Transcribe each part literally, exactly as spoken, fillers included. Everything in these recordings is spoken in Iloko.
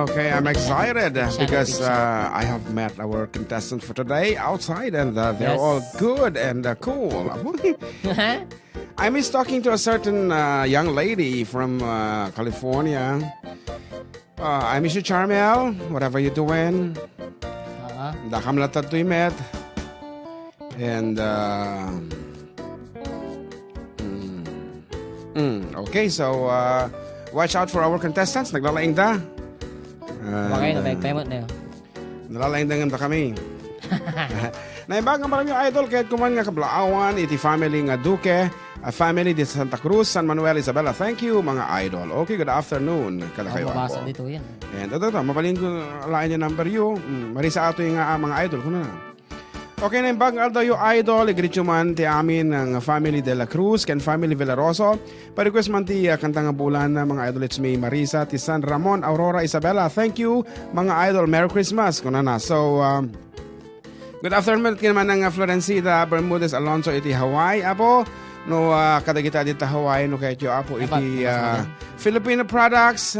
Okay, I'm excited uh, because uh, I have met our contestant for today outside, and uh, they're all Yes. good and uh, cool. I miss talking to a certain uh, young lady from uh, California. Uh, I miss you, Charmel. Whatever you're doing. Ah, Dakam la tadtoy met. And uh, mm, mm, okay, so uh, watch out for our contestants. Naglalaing da. Baka And, yun, uh, nagpayamot na yun. Nalalaindangan da kami. Naimbag nga marami, idol, kayat kuman nga kablaawan iti family nga Duque, a family de Santa Cruz, San Manuel, Isabela. Thank you, mga idol. Okay, good afternoon. Kada Ako kayo, mabasa ako. Dito yan. And ito, ito, mabalin ko lain yung number you. Mm, Marisa Atoy nga, ah, mga idol, kuno na. Okay, naimbag nga aldaw, you idol, igreet man ti amin ang family de la Cruz, ken family Villaroso. Pa-request man ti, ah, kanta nga bulan, ah, mga idol, it's me, Marisa, ti San Ramon, Aurora, Isabela. Thank you, mga idol. Merry Christmas, kunana. So, um, good afternoon, ken manang, ah, Florencita Bermudez Alonso iti Hawaii, apo. No, ah, kadagita dita Hawaii, no, kayatyo, apo, Dapat, iti, mas ah, maganda. Filipino products.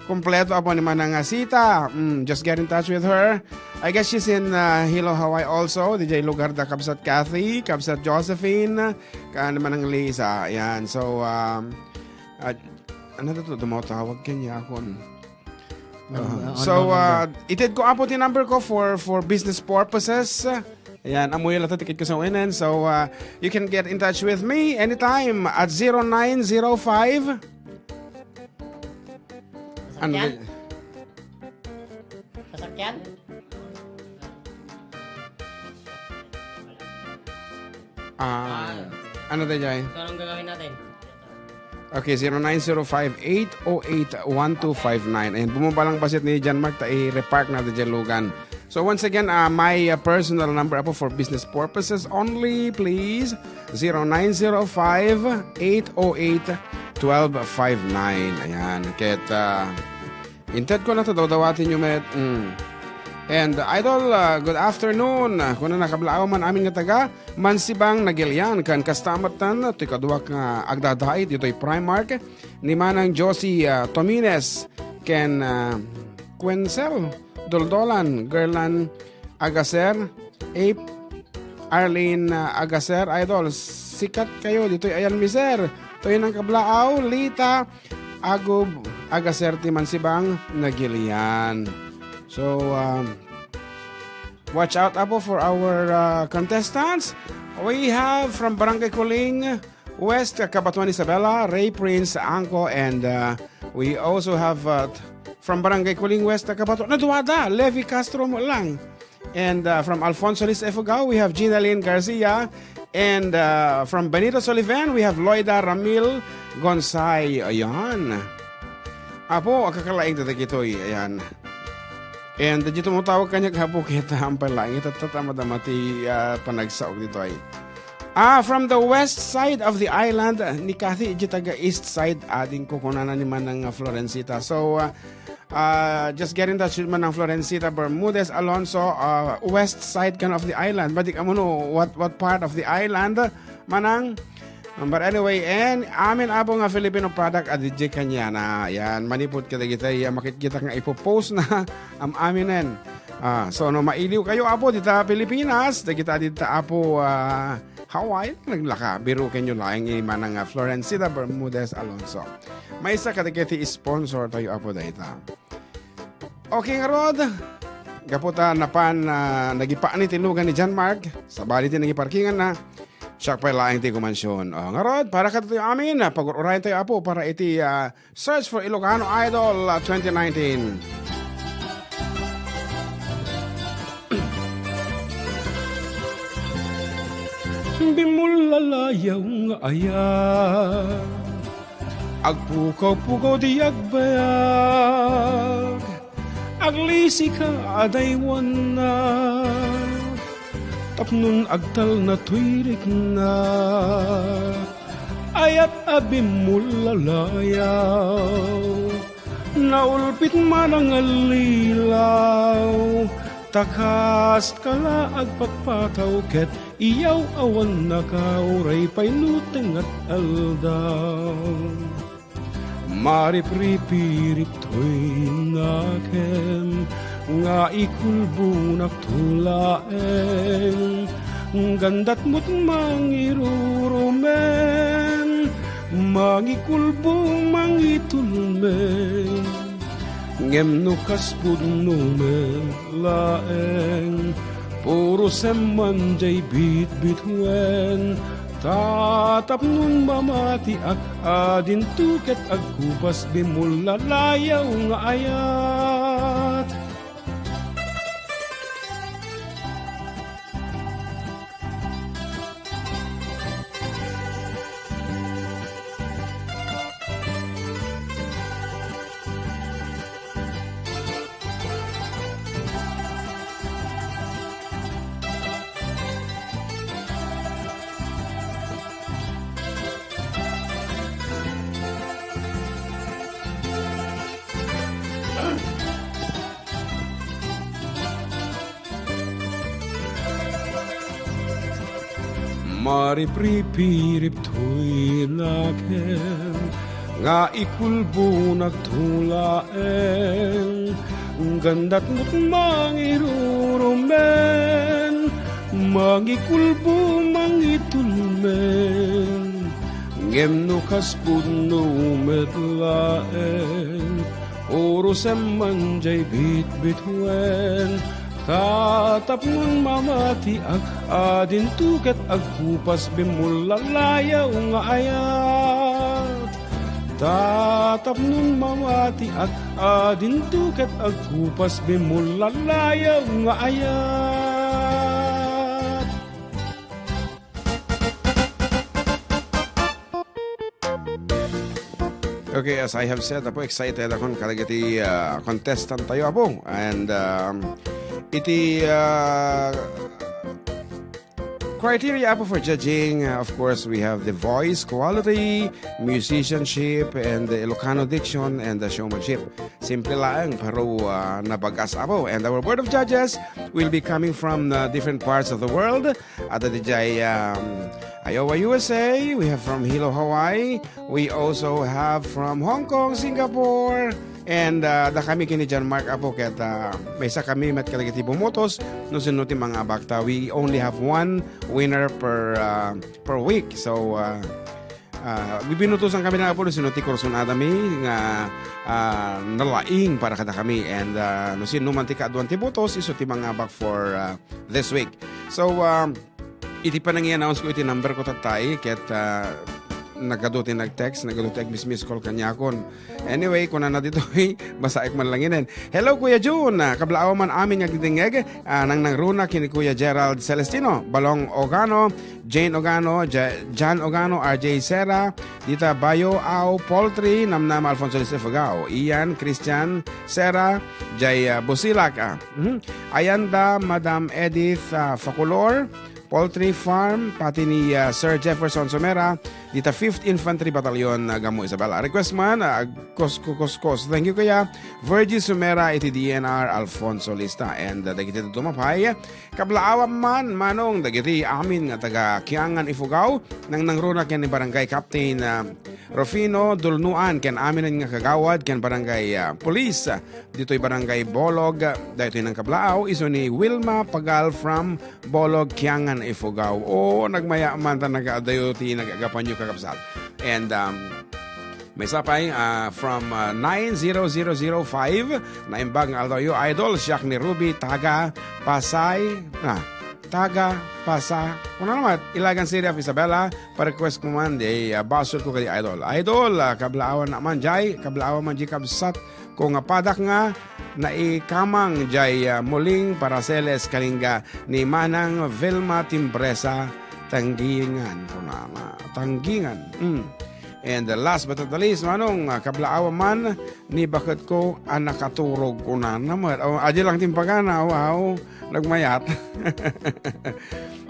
Kompleto, apo, ni manang, ah, Sita. Mm, just get in touch with her. I guess she's in, uh, Hilo, Hawaii also. D J lugar da Kabsat Kathy, Kabsat Josephine, ken manang Lisa. Ayan. So, um, uh, ano to? Dumaw tawag kanya akon. Ano, Uh, ano so, ang number? Uh, ited ko, apo, ti number ko for for business purposes. Ayan, amuyo la ti tikit ko sa wenen. So, uh, you can get in touch with me anytime at zero nine zero five. Ano Sasakyan? Sasakyan? Ah, ano tayo, Jai? So, anong gagawin natin? Okay, zero nine zero five, eight oh eight, one two five nine. Ayan, bumaba lang basit ni John Mark, ta i-repark na di Lugan. So once again, uh, my uh, personal number, apo, for business purposes only, please. Zero nine zero five, eight oh eight, twelve five nine. Ayan, ket uh, inted ko na to, dawdawatin nyo met. Mm. And uh, idol, uh, good afternoon. Uh, kuna na kablaaw man amin nga taga Mansibang, Nagilian, kan kasta met tan, ti kaduak nga agdadait ditoy Primark, ni Manang Josie, ah, Tomines, ken, ah, Quencel Doldolan, Gerlan Agaser, Ape Arlene, ah, Agaser, idol, sikat kayo ditoy ayan, miser. Toy nang kablaaw, Lita Agub Agaser ti Mansibang, Nagilian. So, um, watch out, apo, for our, uh, contestants. We have from Barangay Kuling West, uh, Cabatuan, Isabela, Ray Prince Angco, and, uh, we also have, uh, from Barangay Kuling West, uh, Cabatuan. Naduada, Levi Castro mo lang. And, uh, from Alfonso Liz Ifugao, we have Gina Lynn Garcia. And, uh, from Benito Soliven, we have Loida Ramil Gonsay. Ayan. Apo, akakalaing ta dagitoy. Ayan. And dagitoy tumutawag kaniak, apo, ket, ah, ampay laeng ita, ta, ta, madama ti, ah, panagsaok ditoy. Ah, from the west side of the island, ah, ni Kathy, di taga east side, ading kukunana ni manang, ah, Florencita. So, ah, ah, just get in touch with manang Florencita Bermudez Alonso, ah, west side kan of the island. Badik amuno, what, what part of the island, manang? Um, but anyway, and amin, apo, nga Filipino product a D J kaniana. Yan, manipud kadagitay, ah, makitkitak nga ipopost na, am, aminen. Ah, so, no mailiw kayo, apo, dita Pilipinas, dagita dita, apo, ah, Hawaii, naglaka, biruken nyo laeng ni manang, ah, Florencita Bermudez Alonso. Maysa kadagiti sponsor tayo, apo, dayta. Okay, ngarud, gapu ta napan, ah, nagipaani ti lugan ni John Mark, sabali ti nagiparkingan na, siak pay laeng ti kumansion. Oh, ngarud, para kadatayo amin, ah, pagur-urayan tayo, apo, para iti, ah, Search for Ilocano Idol, ah, twenty nineteen. Bimmulalayaw nga ayat, agpukaw-pukaw di agbayag, aglisika a daywanna, tapnon agtalna toy rikna. Ayat a bimmulalayaw, naulpit man a ngallilaw, ta kas kala agpakpataw ket iyaw-awannaka uray pay no tengnga ti aldaw. Maripripirip toy nakem nga ikulbonak to laeng. Gandat met mangirurumen, mangikulbo, mangitulmen. Ngem no kas pudno met laeng, purosem man jay bitbituen. Ta tapnon mamatiak, adinto ket agkupas bimmulalayaw nga ayat. Maripripirip toy nakem nga ikulbonak to laeng. Gandat met mangirurumen, mangikulbo, mangitulmen. Ngem no kas pudno met laeng, purosem man jay bitbituen. Ta tapnon mamatiak, adinto ket agkupas bimmulalayaw nga ayat. Ta tapnon mamatiak, adinto ket agkupas bimmulalayaw nga ayat. Okay, as I have said, apo, excited ako kadagiti, ah, contestant tayo, apo. And, um, iti, ah, criteria, apo, for judging, uh, of course, we have the voice quality, musicianship, and the Ilocano diction and the showmanship. Simple laeng, pero, ah, nabagas, apo. And our board of judges will be coming from, uh, different parts of the world. Adda diay, um, Iowa, U S A. We have from Hilo, Hawaii. We also have from Hong Kong, Singapore. And, uh, adda kami ken ni John Mark, apo, ket, uh, maysa kami met kadagiti bumotos no sino ti mangabak. Ta we only have one winner per, uh, per week. So, uh, uh, binutosan kami na, apo, no sino ti kursunadami nga, uh, nalaing para kadakami. And, uh, no sino man ti kaaduan ti botos, isu ti mangabak for, uh, this week. So, um, iti panangi-announce ko iti number ko tattay, ket, ah, nagadu ti nag-text, nagadu ti agmis-miss call kaniakon. Anyway, kunana ditoy, basaek man langinen. Hello, Kuya Jun. Ah, kablaaw man amin nga agdingdingngeg, ah, nangnangruna ken ni Kuya Gerald Celestino, Balong Ogano, Jane Ogano, Ja-, Jan Ogano, R J Sera, dita Bayo Au Poultry, Namnama Alfonso Lisa Ifugao, Ian Christian Sera, jay, ah, Busilak, ah, mhm. Ayanda, Madam Edith, ah, Faculor, Poultry Farm, pati ni, ah, Sir Jefferson Somera, dita Fifth Infantry Battalion, ah, Gamo Isabela. Request man, ah, agkus-, kukuskos. Thank you, Kuya. Virgie Somera, iti D N R, Alfonso Lista. And, ah, dagiti dadduma pay, kablaawan man, manong, dagiti amin nga taga Kiangan, Ifugao, nangnangruna ken ni Barangay Captain, ah, Rufino Dulnuan, ken amin nga kagawad, ken Barangay, ah, Police, ah, ditoy Barangay Bolog, ah, daytoy nangkablaaw, isu ni Wilma Pagal from Bolog, Kiangan, Ifugao. O, nagmaya man ta nagaadayo ti nagagapanyo, kakabsat. And, um, maysa pay, ah, from, ah, nine zero zero zero five, naimbag nga aldawyo, idol, siak ni Ruby, taga Pasay, ah, taga Pasa-, kuna naman, Ilagan City of Isabela, pa-request ko man, di, ah, basol ko kadi idol. Idol, ah, kablaawan na man, jay, kablaawan man, jay, kabsat, ko nga padak nga naikamang jay, ah, Muling Paraceles Kalinga ni Manang Vilma Timbresa Tanggingan, kunana. Tanggingan. Mm. And the last but not the least, manong, ah, kablaawan man ni baket ko a nakaturog, kunana met. Oh, adi lang timpagana, wow, nagmayat.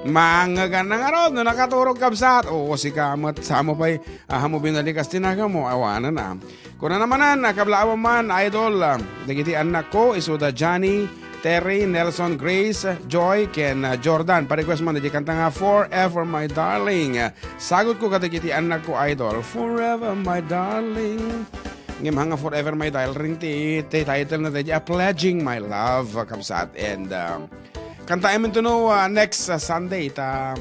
Mangagan na nga ron, no nakaturog, kabsat. Oo, sika met, samo pay, ah, mo binalikas ti nagamo, awanan, ah. Kuna namanan, ah, kablaawan man, idol, ah, dagiti annakko, isuda Johnny, Terry, Nelson, Grace, Joy, ken, ah, Jordan. Pa-request man, dagiti kanta nga, Forever, My Darling. Ah, sagutko kadagiti annakko, idol. Forever, my darling. Ngem haan nga Forever My Dial Ring ti, ti title na daydi a Pledging My Love, kabsat. And, um, kantaenmin to no, uh, next, uh, Sunday, ta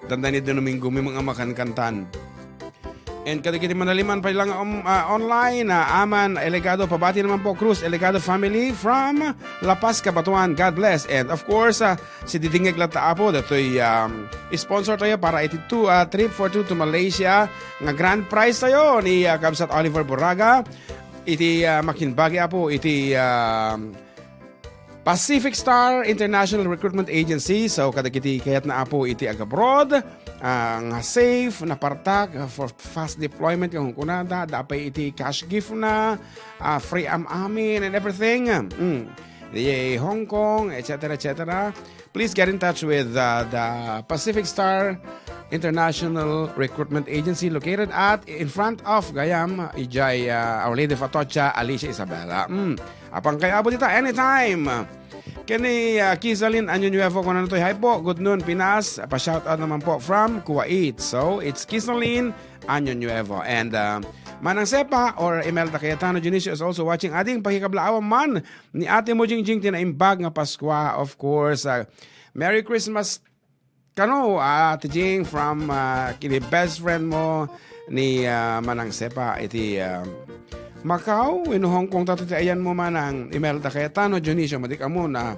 dandani da Domingo mi mga makankantan. And kadagiti manaliman pay lang, um, uh, online, uh, Aman Elegado, pabati naman po, Cruz Elegado family from La Paz, Cabatuan. God bless. And of course, uh, si didingeg latta, Apo, datoy, um, sponsor tayo para iti two, uh, trip for two to Malaysia. Nga grand prize tayo ni, uh, Kabsat Oliver Buraga. Iti, uh, makinbagi, Apo, iti, um, Pacific Star International Recruitment Agency. So, kadagiti kayatna, Apo, iti ag-abroad, ah, nga safe, napartak, ah, for fast deployment, nga kunada, dapay iti cash gift na, ah, free am-amin and everything. Mm. Di Hong Kong, et cetera, et cetera. Please get in touch with, uh, the Pacific Star International Recruitment Agency located at in front of Gayam, ijay, uh, Our Lady of Atocha, Alicia Isabela. Mm. Apan kay Apo dita anytime. Kini, ah, Kisalin Año Nuevo, kunana toy, "Hi po, good noon, Pinas." Pa-shoutout naman po from Kuwait. So, it's Kisalin Año Nuevo. And, ah, Manang Sepa or Imelda Cayetano Dionisio is also watching. Ading pakikablaawan man ni Ate mo Jingjing ti naimbag nga Paskua. Of course, ah, Merry Christmas Kano, ah, Ate Jing, from, ah, kini best friend mo ni, ah, Manang Sepa iti, ah, Macau, wenno Hong Kong, tatta ti ayan mo, Manang Imelda Cayetano Dionisio, madik ammo na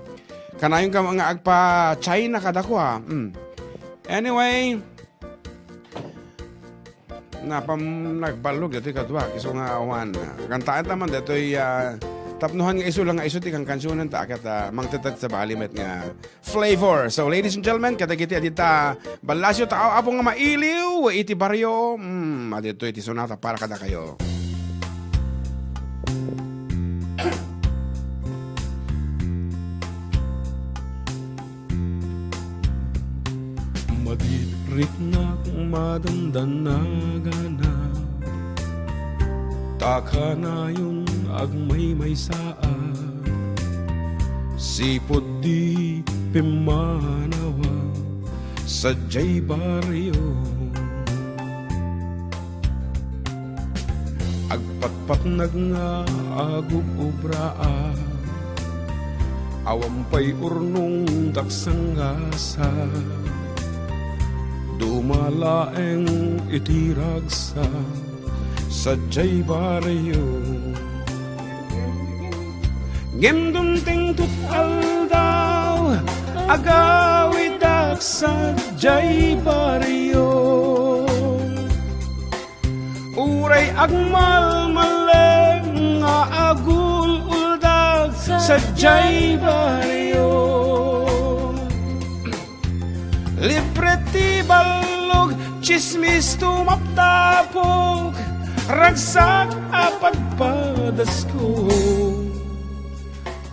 kanayon ka nga agpa-China kadakua. Mm. Anyway, Napam-, nagballog datoy kadua, isu nga awan. Kantaen ta man datoy, ah, tapno haan nga isu lang nga isu ti kankansionen ta ket, ah, mangtetek sa bali met nga flavor. So, ladies and gentlemen, kadagiti a dita ballasyo, tao, Apo, nga mailiw iti barrio, mm, aditoy ti sonata para kadakayo. Madikdiknak madandanagana, ta kanayon agmaymaysaak, sipud di pimmanawa sadiay barrio. Agpatpatnag nga agub-ubraak, awan pay urnong daksangasa. Duma laeng iti ragsak sadiay barrio. Ngem dumteng tut-aldaw, agawidak sadiay barrio. Uray agmalmalem nga agul-uldag sadiay barrio. Libre ti ballog, tsismis tumaptapok, ragsak a padpadasko.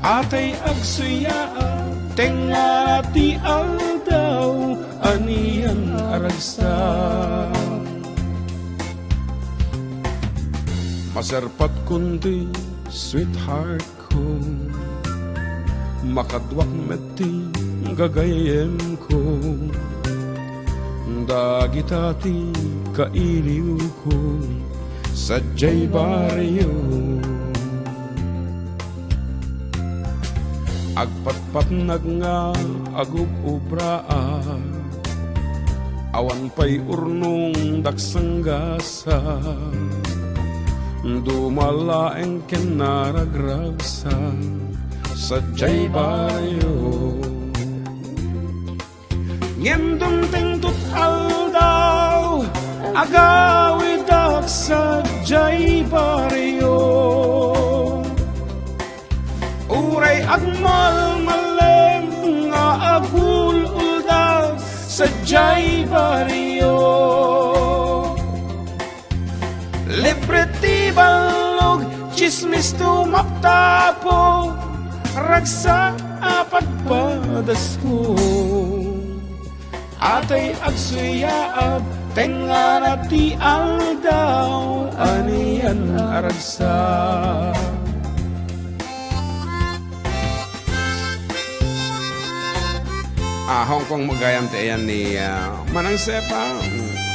Atay agsuyaak, tengngana ti aldaw, anian a ragsak. Maserpatkon ti sweetheart ko, makaduak met ti gagayyemko, dagita ti kailiwko sadiay barrio. Agpatpatnag nga agub-ubraak, awan pay urnong daksanggas. Duma laeng ken naragragsak sadiay barrio. Ngem dumteng tut-aldaw, agawidak sadiay barrio. Uray agmalmalem nga agul-uldag sadiay barrio. Libre ti ballog, tsismis tumaptapok, ragsak a padpadasko. Atay agsuyaak, tengngana ti aldaw, anian a ragsak. Ah, Hong Kong, magayam ti ayan ni, ah, Manang Sepa. Mm.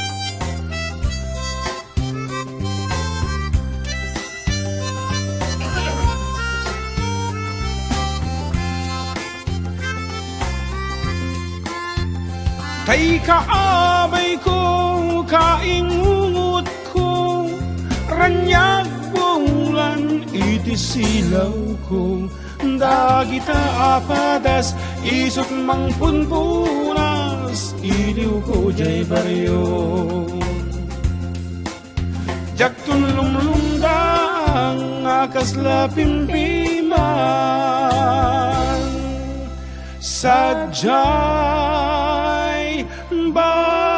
Tay kaabayko, kaingungotko, raniag bulan iti silawko, dagita a padas isut' mangpunpunas, iliwko jay barrio. Diakton lumlumdang a kasla pimpiman. Sadiay barrio.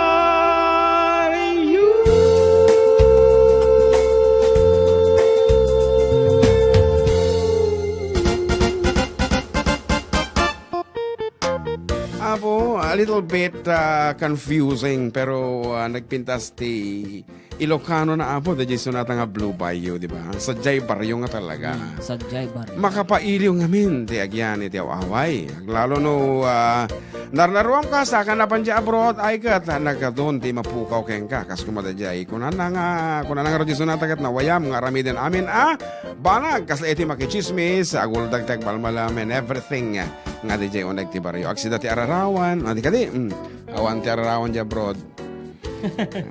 Apo, a little bit, ah, confusing, pero, ah, nagpintas ti Ilocano na, Apo, daydiay sunata nga Blue Bayou, di ba? Sadiay barrio nga talaga. Hmm, sadiay barrio. Makapailiw ngamin ti agyani ti aw-away. Aglalo no, ah, narnaruamka, saka napan diay abroad, ay ket, ah, nagkadun ti mapukaw kenka. Kas koma daydiay, kunana nga, kunana nga daydiay sunata ket nawayam nga aramiden amin, ah, banag, kasla iti makitsismis, aguldag ti agmalmalam and everything, ah, nga daydiay uneg ti barrio. Agsida ti ararawan, ah, di kadi, mm, awan ti ararawan diay abroad.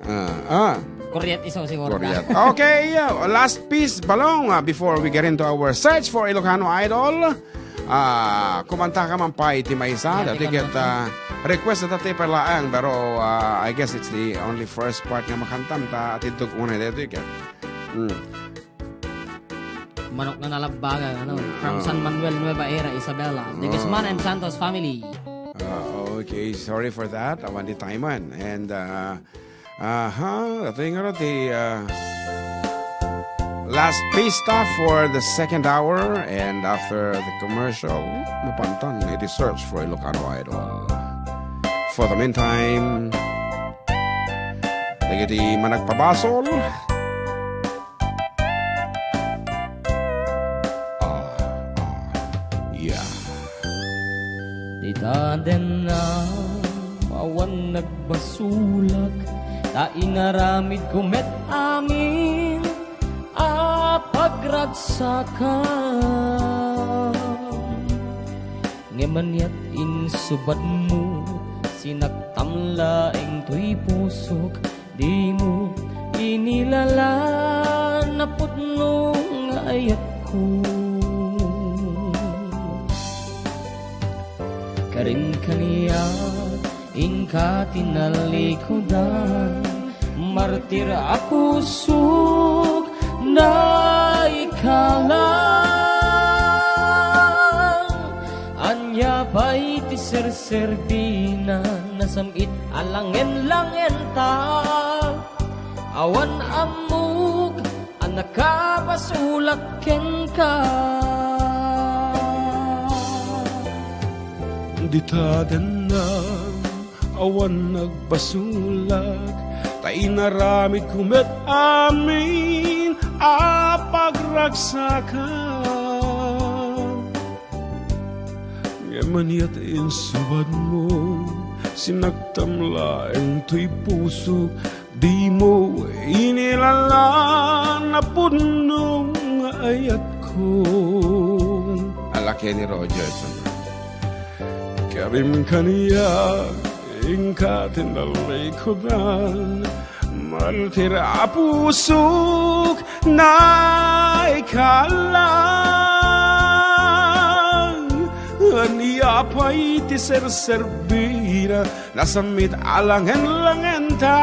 Ah, ah. Koreat iso siguro. Koreat. Okay, uh, last piece, Balong, uh, before we get into our search for Ilocano Idol. Ah, kumanta ka man pay ti maysa, dati ket, uh, request na ti palaang, pero, uh, I guess it's the only first part nga makantam ta atidtog unay daytoy ket. Mm. Manok na nalabbagan, ano, from San Manuel, Nueva Era, Isabela. The Guzman and Santos family. Ah, okay, sorry for that. Awan ti time man. And, uh, aha, ito yung ano, the, uh, last pista for the second hour. And after the commercial, mapantan iti search for Ilocano Idol. For the meantime, dagiti managpabasol, Ah, ah, yeah. Dita denna, awan nagbasolak, ta inaramidko met amin a pagragsakam. Ngem aniat insubadmo, sinaktam laeng toy pusok, dimo inilalan a pudno nga ayatko. Karim kaniak, inka ti nalikudan, martir a pusok, naikalang. Ania pay ti serserbina, nasam-it a langen-langenta? Awan ammok a nakabasolak kenka. Dita denna, awan nagbasolak, ta inaramidko met amin a pagragsakam. Ngem aniat insubadmo, sinaktam laeng toy pusok, dimo inilalan a pudno nga ayatko. Ala Kenny Rogers. Karim kaniak, inka ti nalikudan, martir a pusok, naikalang. Ania pay ti serserbina, nasam-it a langen-langenta?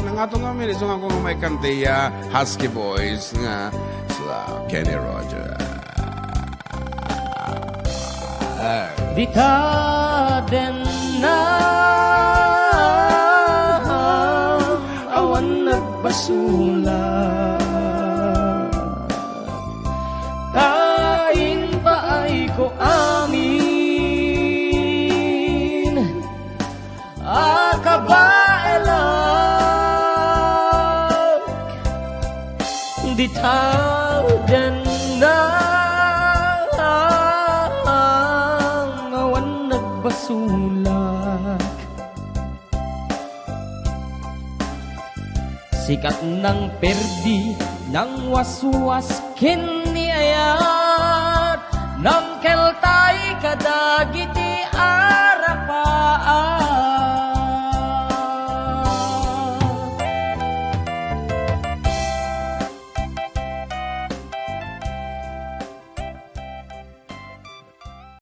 Nangato ngamin, isu nga kung may kantiya, Husky Boys nga, sa Kenny Rogers. Dita denna, awan nagbasolak, ta impaayko amin a kabaelak. Dita denna, awan nagbasolak. Sikat nang perdi, nang waswas ken ni ayat, nang kelta